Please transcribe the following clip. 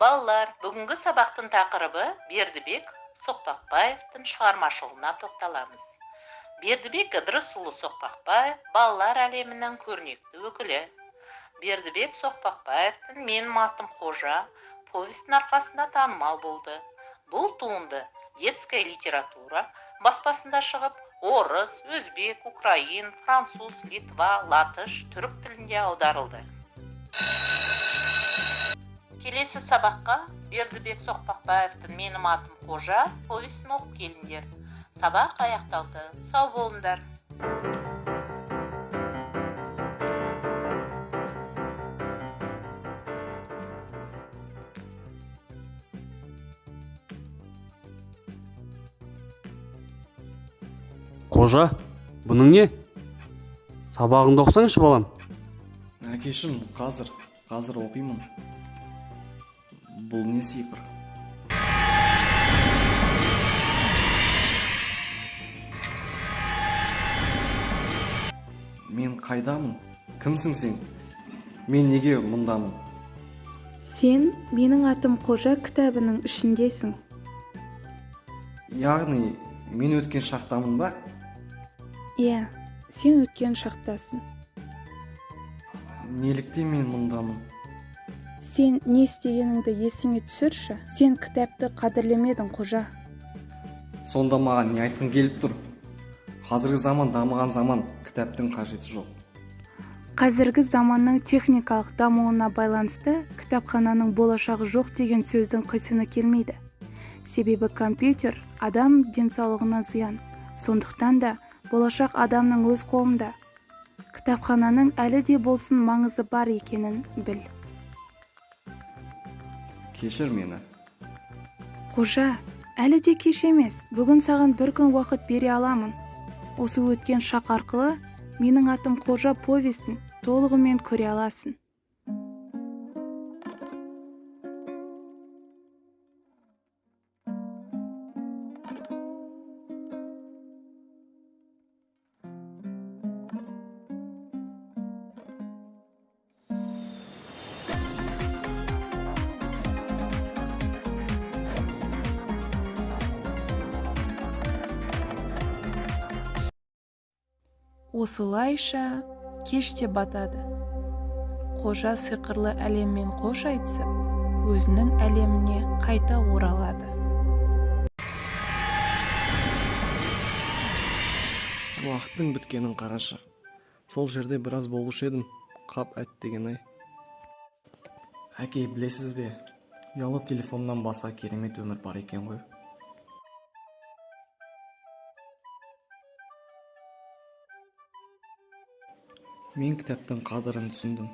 Балалар, бүгінгі сабақтың тақырыбы Бердібек Соқпақбаевтың шығармашылығына тоқталамыз. Бердібек Ыдырысұлы Соқпақбаев балалар әлемінің көрнекті өкілі. Бердібек Соқпақбаевтың «Менің атым Қожа» повестінің арқасында танымал болды. Бұл туынды «Детская литература» баспасында шығып, орыс, өзбек, украин, француз, литва, латыш, түрік тілінде аударылды. Келесі сабаққа Бердібек Соқпақбаевтың «Менің атым Қожа» повесін оқып келіңдер. Сабақ аяқталды. Сау болыңдар. Қожа, бұның не? Сабағыңды оқысаңшы, балам. Әкешім, қазір оқимын. Бұл не сиқыр? Мен қайдамын? Кімсің сен? Мен неге мұндамын? Сен «Менің атым Қожа» кітабының ішіндесің. Яғни мен өткен шақтамын ба? Иә, сен өткен шақтасың. Неліктен мен мұндамын? Сен не істегеніңді есіңе түсірші. Сен кітапты қадірлемедің, Қожа. Сонда маған не айтқың келіп тұр? Қазіргі заман дамыған заман, кітаптың қажеті жоқ. Қазіргі заманның техникалық дамуына байланысты кітапхананың болашағы жоқ деген сөздің қисыны келмейді. Себебі компьютер адам денсаулығына зиян. Сондықтан да болашақ адамның өз қолында. Кітапхананың әлі де болсын маңызы бар екенін біл. Кешір мені. Қожа, әлі де кеш емес. Бүгін саған бір күн уақыт бере аламын. Осы өткен шақ арқылы «Менің атым Қожа» повестін толығымен көре аласың. Осылайша кеш те батады. Қожа сиқырлы әлеммен қош айтысып, өзінің әлеміне қайта оралады. Уақыттың біткенін қарашы. Сол жерде біраз болушы едім. Қап, әттеген-ай. Әке, білесіз бе, ұялы телефоннан басқа керемет өмір бар екен ғой. Мен кітаптың қадірін түсіндім.